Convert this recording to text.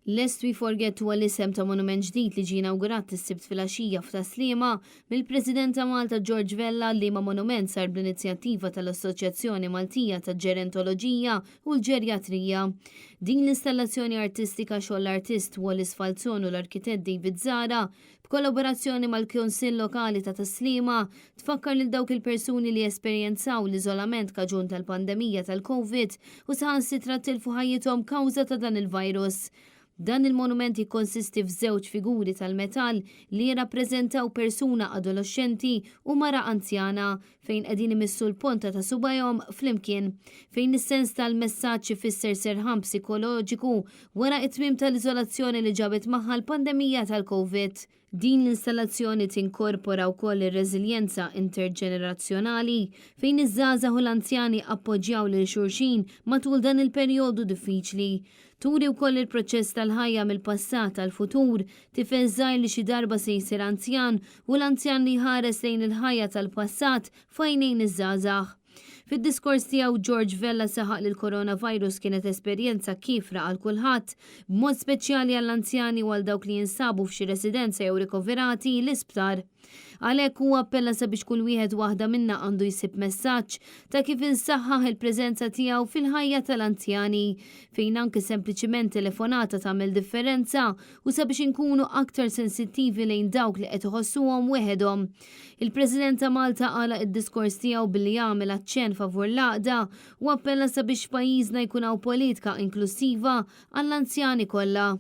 Lest We Forget huwa l-isem ta' monument ġdid li ġie inawgurat is-Sibt filgħaxija f'Tas-Sliema mill-President ta' Malta George Vella liema monument sar bl-inizjattiva tal-Assoċjazzjoni Maltija ta' Ġerentoloġija u l-Ġerjatrija. Din l-installazzjoni artistika xogħol l-artist Wallis Falzon u l-arkitett David Zahra b'kollaborazzjoni mal-Kunsill Lokali ta' Tas-Sliema, tfakkar lil dawk il-persuni li esperjenzaw l-iżolament kaġun tal-pandemija tal-Covid u saħansitra tilfu ħajjithom kawża ta' dan il-virus. Dan il-monument jikkonsisti f'żewġ figuri tal-metall li jirrappreżentaw persuna adoloxxenti u mara anzjana fejn qegħdin imissu l-ponta ta' subgħajhom flimkien, fejn is-sens tal-messaġġ ifisser serħan psikoloġiku wara t-tmiem tal-iżolazzjoni li ġabet magħha l-pandemija tal-Covid. Din l-installazzjoni tinkorpora wkoll ir-reżiljenza interġenerazzjonali, fejn iż-żgħażagħ u l-anzjani appoġġjaw lil xulxin matul dan il-perjodu diffiċli. Turi wkoll il-proċess tal-ħajja mill-passat għall-futur, tifel żgħir li xi darba se jsir anzjan u l-anzjan li jħares lejn il-ħajja tal-passat f'għajnejn iż-żgħażagħ. Fid-diskors tiegħu George Vella saħaq li l-coronavirus kienet esperjenza kiefra għal kulħadd, b'mod speċjali għall-anzjani u għal dawk li jinsabu f'xi residenza jew rikoverati l-isptar. Għalhekk huwa appella sabiex kull wieħed u waħda minna għandu jsib messaġġ ta' kif insaħħaħ il-preżenza tiegħu fil-ħajja tal-anzjani, fejn anki sempliċiment telefonata tagħmel differenza u sabiex inkunu aktar sensittivi lejn dawk li qed iħossuhom weħedhom. Il-President ta' Malta għalaq id-diskors tiegħu billi għamel aċċenn favur l-għaqda u appella sabiex f'pajjiżna jkun hawn politka inklussiva għall-anzjani kollha.